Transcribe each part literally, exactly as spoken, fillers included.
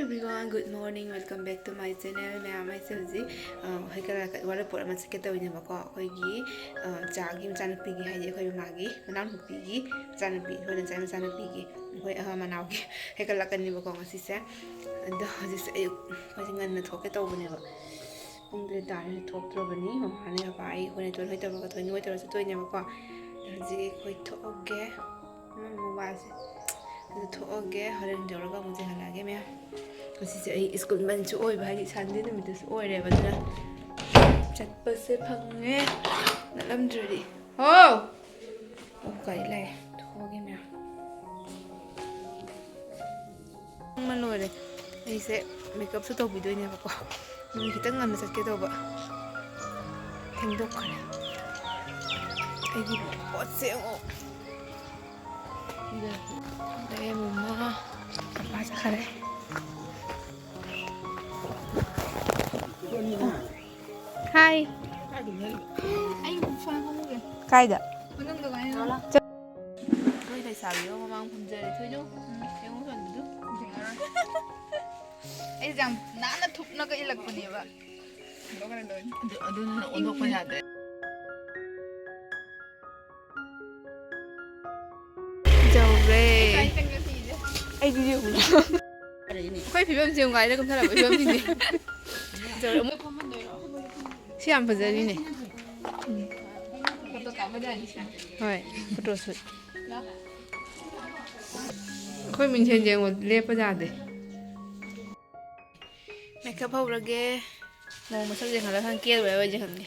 Everyone, good morning, welcome back to my channel. ꯃꯌꯥꯝ, ꯑꯩꯁꯦ ꯍꯧꯖꯤꯛ, ꯑ, ꯍꯩꯀꯔ ꯋꯥꯂꯄꯣꯠ ꯑꯃ ꯆꯠꯀꯦ ꯇꯧꯔꯤꯅꯦꯕꯀꯣ, ꯑꯩꯈꯣꯏꯒꯤ, ꯑ, ꯆꯥꯒꯤ ꯃꯆꯥꯅꯨꯄꯤꯒꯤ, ꯍꯥꯏꯗꯤ ꯑꯩꯈꯣꯏ ꯃꯃꯥꯒꯤ ꯃꯅꯥꯎꯅꯨꯄꯤꯒꯤ ꯃꯆꯥꯅꯨꯄꯤ, ꯑꯩꯈꯣꯏ ꯅꯆꯥ ꯃꯆꯥꯅꯨꯄꯤꯒꯤ, ꯑꯩꯈꯣꯏ, ꯑ, ꯃꯅꯥꯎꯒꯤ ꯍꯩꯀꯠꯂꯛꯀꯅꯦꯕꯀꯣ ꯉꯁꯤꯁꯦ꯫ ꯑꯗꯣ ꯍꯧꯖꯤꯛꯁꯦ ꯑꯌꯨꯛ ꯑꯩꯈꯣꯏꯁꯦ ꯉꯟꯅ ꯊꯣꯛꯀꯦ ꯇꯧꯕꯅꯦꯕ꯫ ꯄꯨꯡ ꯇꯔꯦꯠ ꯇꯥꯔꯦ, ꯊꯣꯛꯇ꯭ꯔꯕꯅꯤ꯫ ꯃꯃꯥꯅꯦ, ꯕꯕꯥ, ꯑꯩ, ꯑꯩꯈꯣꯏ ꯅꯦꯇꯣꯟ ꯍꯣꯏ ꯇꯧꯔꯒ, ꯊꯣꯏꯅ ꯍꯣꯏ ꯇꯧꯔꯒ ꯆꯠꯇꯣꯏꯅꯦꯕꯀꯣ꯫ ꯍꯧꯖꯤꯛ ꯑꯩꯈꯣꯏ ꯊꯣꯛꯑꯒꯦ꯫ ꯎꯝ, ꯃꯣꯕꯥꯏꯜꯁꯦ꯫ ꯑꯗꯨ ꯊꯣꯛꯑꯒꯦ, ꯍꯣꯔꯦꯟ ꯌꯧꯔꯒ ꯑꯃꯨꯛ ꯌꯦꯡꯍꯜꯂꯛꯑꯒꯦ ꯃꯌꯥꯝ꯫ ꯉꯁꯤꯁꯦ ꯑꯩ ꯁ꯭ꯀꯨꯜ ꯕꯟꯁꯨ ꯑꯣꯏꯕ, ꯍꯥꯏꯗꯤ ꯁꯟꯗꯦ ꯅꯨꯃꯤꯠꯇꯁꯨ ꯑꯣꯏꯔꯦꯕ, ꯑꯗꯨꯅ ꯆꯠꯄꯁꯦ ꯐꯪꯉꯦ꯫ ꯅꯠꯂꯝꯗ꯭ꯔꯗꯤ꯫ ꯍꯣ! ꯑꯣ, ꯒꯥꯔꯤ ꯂꯥꯛꯑꯦ꯫ ꯊꯣꯛꯑꯒꯦ ꯃꯌꯥꯝ꯫ ꯑꯃ ꯂꯣꯏꯔꯦ꯫ ꯑꯩꯁꯦ ꯃꯦꯀꯞꯁꯨ ꯇꯧꯕꯤꯗꯣꯏꯅꯦꯕꯀꯣ꯫ ꯅꯨꯃꯤꯠ ꯈꯤꯇꯪ ꯉꯟꯅ ꯆꯠꯀꯦ ꯇꯧꯕ꯫ ꯊꯦꯡꯗꯣꯛꯈ꯭ꯔꯦ꯫ ꯑꯩꯒꯤ ꯄꯣꯠꯁꯦ ꯑꯃꯨꯛ ꯂꯩꯔꯝꯃꯣ꯫ ꯄꯄꯥ ꯆꯠꯈ꯭ꯔꯦ꯫ ꯍꯥꯏ꯫ ꯑꯩ ꯐꯣꯟ ꯈꯣꯡꯎꯞꯁꯦ꯫ ꯀꯥꯏꯗ? ꯃꯅꯨꯡꯗ ꯀꯃꯥꯏꯅ? ꯅꯣꯏ ꯂꯩꯁꯥꯕꯤꯗꯣ ꯃꯃꯥꯡ ꯐꯝꯖꯔꯦ꯫ ꯊꯣꯏꯅꯣ꯫ ꯎꯝ, ꯌꯦꯡꯉꯨ ꯐꯣꯟꯗꯨ꯫ ꯌꯦꯡꯉꯔꯣꯏ꯫ ꯑꯩꯁꯦ ꯌꯥꯝ ꯅꯥꯟꯅ ꯊꯨꯞꯅꯒ ꯏꯜꯂꯛꯄꯅꯦꯕ꯫ ꯑꯗꯨ, ꯑꯗꯨꯅ ꯑꯣꯟꯊꯣꯛꯄ ꯌꯥꯗ꯭ꯔꯦ꯫ ꯌꯧꯔꯦ꯫ ꯑꯩꯗꯤ ꯌꯦꯡꯉꯨ꯫ ꯑꯩꯈꯣꯏ ꯐꯤꯕꯝꯁꯦ ꯌꯦꯡꯉꯨ, ꯒꯥꯔꯤꯗ ꯀꯨꯝꯊꯔꯛꯄ ꯐꯤꯕꯝꯁꯤꯗꯤ꯫ ꯌꯧꯔꯦ꯫ ꯑꯃꯨꯛ ꯁꯤ ꯌꯥꯝ ꯐꯖꯔꯤꯅꯦ꯫ ꯎꯝ꯫ ꯍꯣꯏ, ꯐꯣꯇꯣ ꯁꯨꯠ꯫ ꯑꯩꯈꯣꯏ ꯃꯤꯡꯁꯦꯟ ꯌꯦꯡꯉꯣ, ꯂꯦꯞꯄ ꯌꯥꯗꯦ꯫ ꯃꯦꯀꯞ ꯍꯧꯔꯒꯦ꯫ ꯃꯑꯣꯡ ꯃꯁꯛ ꯌꯦꯡꯍꯜꯂ ꯈꯪ ꯀꯦꯔꯨꯔꯦ ꯑꯣꯏ ꯌꯦꯡꯍꯟꯒꯦ꯫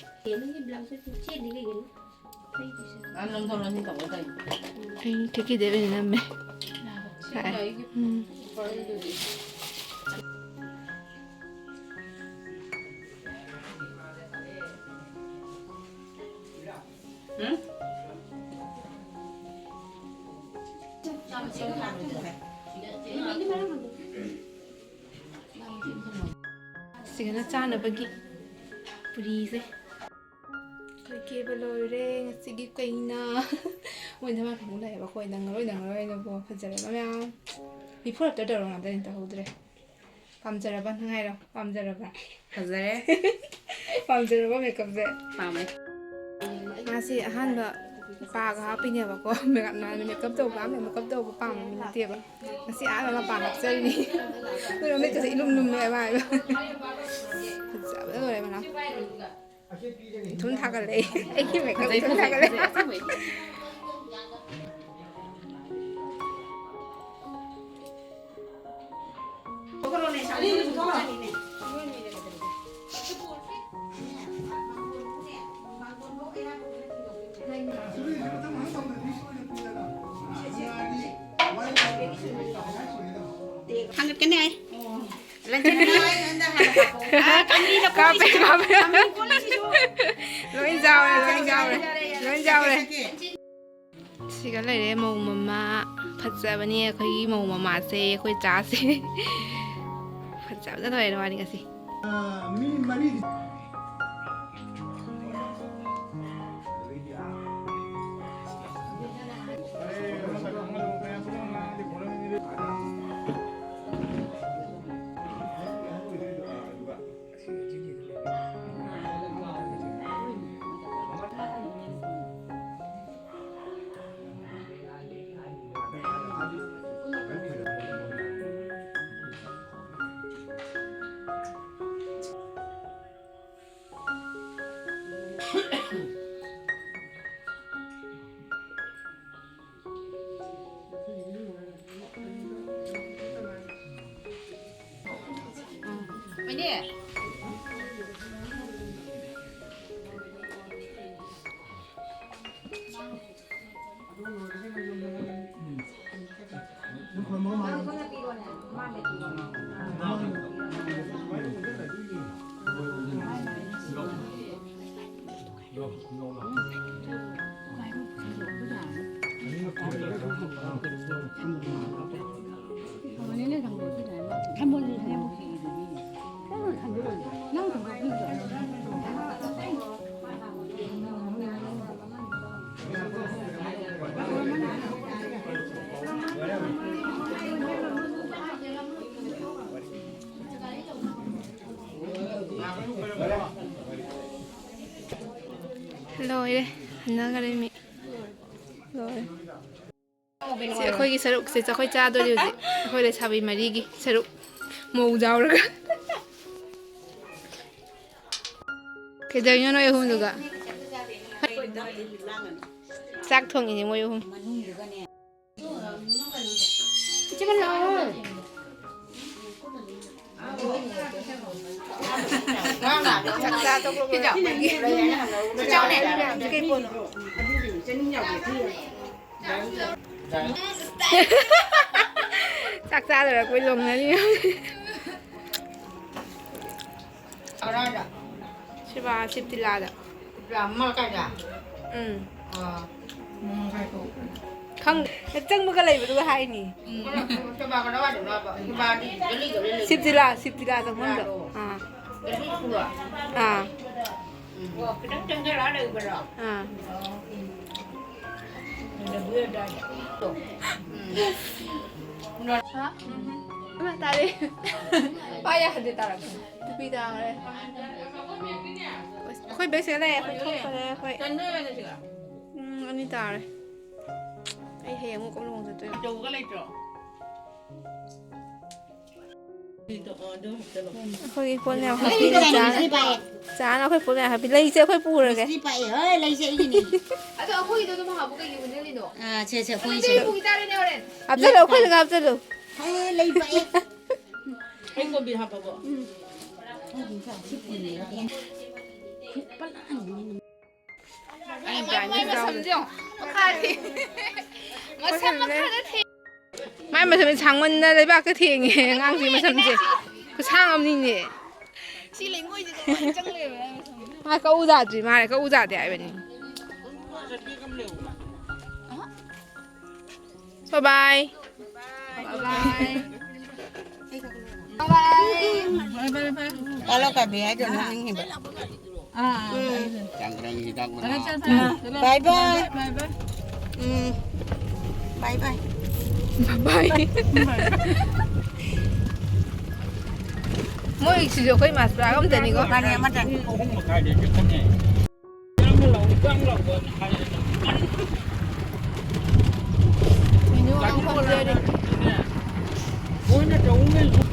ꯅꯪ ꯂꯧꯊꯣꯛꯂꯣ, ꯁꯤ ꯇꯧꯒꯦ ꯇꯧꯔꯤꯅꯦ꯫ ꯑꯩ ꯈꯦꯀꯤꯗꯩ ꯑꯣꯏꯅ ꯅꯝꯃꯦ꯫ ꯁꯤ ꯑꯩꯒꯤ ꯎꯝ꯫ ꯄꯔꯜꯗꯨꯗꯤ꯫ ꯎꯝ? ꯁꯤꯒꯅ ꯆꯥꯅꯕꯒꯤ ꯄꯨꯔꯤꯁꯦ꯫ ꯑꯩꯈꯣꯏ ꯀꯦꯕ ꯂꯣꯏꯔꯦ ꯉꯁꯤꯒꯤ ꯀꯩꯅ꯫ ꯃꯣꯏ ꯙꯃꯥ ꯈꯪꯕ ꯂꯩꯌꯦꯕ, ꯑꯩꯈꯣꯏ ꯅꯪꯉꯔꯣꯏ, ꯅꯪꯉꯔꯣꯏꯅꯀꯣ꯫ ꯐꯖꯔꯦꯕ ꯃꯌꯥꯝ꯫ Before after ꯇꯧꯔ ꯉꯥꯛꯇꯅꯤ, ꯇꯧꯍꯧꯗ꯭ꯔꯦ꯫ ꯄꯥꯝꯖꯔꯕ? ꯅꯪ ꯍꯥꯏꯔꯣ, ꯄꯥꯝꯖꯔꯕ? ꯐꯖꯔꯦ꯫ ꯄꯥꯝꯖꯔꯕ ꯃꯦꯀꯞꯁꯦ? ꯄꯥꯝꯃꯦ꯫ ꯃꯥꯁꯤ ꯑꯍꯥꯟꯕ ꯄꯥꯒ ꯍꯥꯞꯄꯤꯅꯦꯕꯀꯣ, ꯃꯦꯀꯞ ꯃꯦꯀꯞ ꯇꯧꯕ ꯑꯍꯥꯟꯕ ꯃꯦꯀꯞ ꯇꯧꯕ ꯄꯥꯝꯕ ꯃꯤ ꯅꯠꯇꯦꯕ꯫ ꯉꯁꯤ ꯑꯍꯥꯟꯕ ꯃꯄꯥ ꯍꯥꯞꯆꯔꯤꯅꯤ꯫ ꯑꯗꯨꯒ ꯃꯤꯠꯀꯁꯦ ꯏꯂꯨꯝ ꯂꯨꯝꯃꯦ ꯃꯥꯏꯗꯣ꯫ ꯐꯖꯕꯗ ꯂꯣꯏꯔꯦ ꯃꯅꯥ꯫ ꯏꯊꯨꯝ ꯊꯥꯒꯠꯂꯛꯑꯦ꯫ ꯑꯩꯒꯤ ꯃꯦꯀꯞ ꯏꯊꯨꯝ ꯊꯥꯒꯠꯂꯛꯑꯦ꯫ ꯊꯥꯡꯒꯠꯀꯅꯤ ꯍꯥꯏ꯫ ꯂꯟꯖꯦ, ꯅꯪ ꯑꯩꯉꯣꯟꯗ ꯍꯥꯟꯅ ꯍꯥꯞꯄꯛꯑꯣ꯫ ꯑꯥ, ꯀꯥꯝꯂꯤꯅ ꯀꯥꯞꯄꯦ, ꯀꯣꯜꯂꯤꯁꯤꯁꯨ꯫ ꯀꯥꯝꯂꯤ ꯀꯣꯜꯂꯤꯁꯤꯁꯨ꯫ ꯂꯣꯏ ꯌꯥꯎꯔꯦ, ꯂꯣꯏ ꯌꯥꯎꯔꯦ, ꯂꯣꯏ ꯌꯥꯎꯔꯦ꯫ ꯁꯤꯒ ꯂꯩꯔꯦ ꯃꯧ ꯃꯃꯥ꯫ ꯐꯖꯕꯅꯤ ꯑꯩꯈꯣꯏꯒꯤ ꯃꯧ ꯃꯃꯥꯁꯦ, ꯑꯩꯈꯣꯏ ꯆꯥꯁꯦ꯫ ꯐꯖꯕꯗ ꯂꯣꯏꯔꯦ ꯋꯥꯅꯤ ꯉꯁꯤ꯫ ꯃꯤ ꯃꯔꯤ꯫ ꯂꯣꯏꯔꯦ, ꯍꯟꯅꯈꯔꯦ ꯃꯤ꯫ ꯂꯣꯏꯔꯦ꯫ ꯁꯤ ꯑꯩꯈꯣꯏꯒꯤ ꯁꯔꯨꯛꯁꯦ ꯑꯩꯈꯣꯏ ꯆꯥꯗꯣꯔꯤ ꯍꯧꯖꯤꯛ꯫ ꯑꯩꯈꯣꯏ ꯂꯩꯁꯥꯕꯤ ꯃꯔꯤꯒꯤ ꯁꯔꯨꯛ꯫ ꯃꯧ ꯌꯥꯎꯔꯒ꯫ ꯀꯩꯗꯧꯔꯤꯅꯣ ꯅꯣꯏ ꯑꯍꯨꯝꯗꯨꯒ? ꯆꯥꯛ ꯊꯣꯡꯉꯤꯅꯦ ꯃꯣꯏ ꯑꯍꯨꯝ꯫ ꯆꯥꯛ ꯆꯥꯗꯔ ꯀꯣꯏ ꯂꯣꯡꯅꯔꯤ꯫ ꯀꯗꯥꯏꯗ? ꯁꯤꯕꯥ ꯁꯤꯞꯇꯤꯂꯥꯗ꯫ ꯁꯤꯞꯇꯤꯂꯥ ꯑꯃ ꯀꯥꯏꯗ? ꯎꯝ꯫ ꯑꯥ꯫ ꯈꯪꯗꯦ꯫ ꯍꯦꯛ ꯆꯪꯕꯒ ꯂꯩꯕꯗꯨꯒ ꯍꯥꯏꯅꯤ꯫ ꯎꯝ꯫ ꯁꯤꯕꯥ ꯀꯗꯥꯏꯋꯥꯏꯗꯅꯣꯕ? ꯁꯤꯕꯥꯗꯤ ꯒꯂꯤ ꯒꯂꯤ ꯂꯩ꯫ ꯁꯤꯞꯇꯤꯂꯥ, ꯁꯤꯞꯇꯤꯂꯥ ꯆꯪꯐꯝꯗꯣ꯫ ꯁꯤꯞꯇꯤꯂꯥꯗꯣ꯫ ꯑꯥ꯫ ꯒꯂꯤ ꯁꯨꯔꯣ? ꯑꯥ꯫ ꯎꯝ꯫ ꯑꯣ, ꯈꯤꯇꯪ ꯆꯪꯁꯤꯜꯂꯛꯑ ꯂꯩꯕꯔꯣ? ꯑꯥ꯫ ꯑꯣ꯫ ꯎꯝ꯫ ꯍꯥ? ꯏꯃꯥ, ꯇꯥꯔꯦ꯫ ꯄꯥ ꯌꯥꯗꯦ, ꯇꯥꯔꯛꯄ꯫ ꯅꯨꯄꯤ ꯇꯥꯈ꯭ꯔꯦ꯫ ꯑꯩꯈꯣꯏ ꯕꯦꯛꯁꯤꯗ ꯂꯩꯔꯦ, ꯑꯩꯈꯣꯏ ꯊꯣꯛꯈ꯭ꯔꯦ, ꯑꯩꯈꯣꯏ꯫ ꯄꯨꯡ ꯑꯅꯤ ꯇꯥꯔꯦ꯫ ꯑꯩ ꯍꯌꯦꯡ ꯑꯃꯨꯛ ꯀꯣꯟ ꯂꯨꯍꯣꯡ ꯆꯠꯇꯣꯏꯅꯦ꯫ ꯌꯧꯒ ꯂꯩꯇ꯭ꯔꯣ? ꯑꯩꯈꯣꯏꯒꯤ ꯄꯣꯠ ꯃꯌꯥꯝ ꯍꯥꯞꯄꯤ, ꯆꯥꯅ꯫ ꯆꯥꯅ ꯑꯩꯈꯣꯏ ꯄꯣꯠ ꯃꯌꯥꯝ ꯍꯥꯞꯄꯤ꯫ ꯂꯩꯁꯦ ꯑꯩꯈꯣꯏ ꯄꯨꯔꯒꯦ꯫ ꯃꯤꯁꯇ꯭ꯔꯤ ꯄꯥꯛꯑꯦ꯫ ꯍꯣꯏ, ꯂꯩꯁꯦ ꯑꯩꯒꯤꯅꯤ꯫ ꯑꯗꯣ ꯑꯩꯈꯣꯏꯒꯤꯗꯣ ꯑꯗꯨꯝ ꯍꯥꯞꯄꯨ, ꯀꯩꯒꯤ ꯍꯨꯟꯖꯜꯂꯤꯅꯣ? ꯑꯥ, ꯁꯦ, ꯁꯦ, ꯑꯩꯈꯣꯏꯁꯦ꯫ ꯑꯗꯨꯗꯤ ꯑꯩ ꯄꯨꯈꯤ ꯇꯥꯔꯦꯅꯦ ꯍꯣꯔꯦꯟ꯫ ꯍꯥꯞꯆꯜꯂꯨ, ꯑꯩꯈꯣꯏꯗ ꯍꯥꯞꯆꯜꯂꯨ꯫ ꯍꯦ, ꯂꯩ ꯄꯥꯛꯑꯦ꯫ ꯑꯩ ꯀꯣꯕꯤ ꯍꯥꯞꯄꯕꯣ? ꯎꯝ꯫ ꯑꯩ ꯃꯥꯏ ꯃꯁꯝꯁꯦ ꯌꯦꯡꯉꯣ꯫ ꯃꯈꯥꯗꯤ꯫ ꯃꯁꯝ ꯃꯈꯥꯗ ꯊꯦꯡ-꯫ ꯃꯥꯏ ꯃꯁꯝꯁꯦ ꯁꯥꯡꯃꯟꯗꯅ ꯂꯩꯕꯥꯛꯇ ꯊꯦꯡꯉꯦ ꯑꯉꯥꯡꯁꯤ ꯃꯁꯝꯁꯦ꯫ ꯈꯨꯁꯥꯡ ꯑꯃꯅꯤꯅꯦ꯫ ꯁꯤ ꯂꯩꯉꯣꯏꯁꯤꯗ ꯂꯣꯏ ꯆꯪ ꯂꯩꯔꯝꯃꯦ ꯃꯥꯏ ꯃꯁꯝꯁꯦ꯫ ꯃꯥ ꯀꯛꯎ ꯌꯥꯗ꯭ꯔꯤ ꯃꯥꯜꯂꯦ, ꯀꯛꯎ ꯌꯥꯗꯦ ꯍꯥꯏꯕꯅꯤ꯫ ꯑꯍ꯫ Bye bye. Bye bye. Bye bye. ꯀꯥꯂꯣ ꯀꯥꯕꯤ ꯍꯥꯏꯗꯣ ꯅꯣꯛꯅꯤꯡꯉꯤꯕ꯫ ꯑꯥ, ꯎꯝ꯫ ꯆꯥꯡꯒ꯭ꯔꯥꯡꯒꯤ ꯍꯤꯗꯥꯛ ꯃꯅꯥ꯫ ꯕꯥꯏ ꯕꯥꯏ꯫ ꯕꯥꯏ ꯕꯥꯏ꯫ ꯎꯝ꯫ ꯕꯥꯏ ꯕꯥꯏ꯫ ꯕꯥꯏ ꯕꯥꯏ꯫ ꯃꯣꯏꯁꯤꯁꯨ ꯑꯩꯈꯣꯏ ꯃꯥꯁ ꯄꯨꯔꯥ ꯑꯃꯠꯇꯅꯤꯀꯣ꯫ ꯃꯥꯅꯦ, ꯑꯃꯠꯇꯅꯤ꯫ ꯑꯍꯨꯝ ꯃꯈꯥꯏꯗꯩ ꯆꯠꯀꯅꯤ꯫ ꯃꯤꯅꯨ ꯑꯃ ꯐꯝꯖꯔꯤ꯫ ꯃꯣꯏꯅ ꯇꯧꯕ